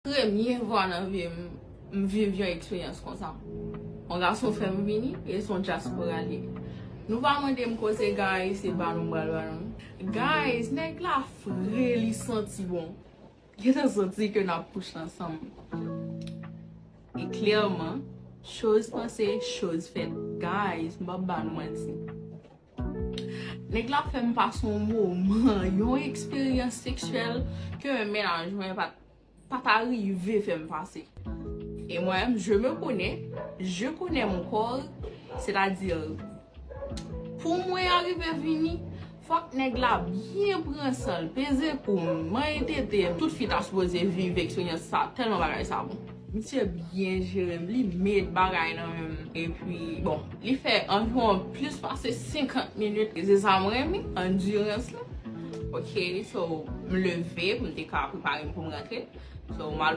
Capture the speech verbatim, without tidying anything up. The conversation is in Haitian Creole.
Premye fwa nan vi m, m viv yon eksperyans konsa. Yon gason fè m vini, e se yon dyaspora li ye. Nou pa mande m koze, guys, se ba nou m pral ba nou. Guys, nèg la fre, li santi bon. Gentan santi ke n ap kouche ansanm. E klèman, choz panse, choz fèt. Guys, m p ap ba nou manti. Nèg la fè m pase yon moman, yon eksperyans seksyèl ke menm mennaj mwen pa t, pa ta rive fè m pase. E mwen menm, je me connais, je connais mon corps, c'est-à-dire, pou mwen arive vini, fòk nèg la byen pran san l, peze kou m, manyen tete m. Tout fi ta sipoze viv eksperyans sa, tèlman bagay sa bon. Misye byen jere m, li met bagay nan men m. Epi, bon, li fè anviwon plis pase senkant minit. Se sa m renmen, andirans lan. Ok, so, m leve pou m te ka prepare m pou m rantre. So, m al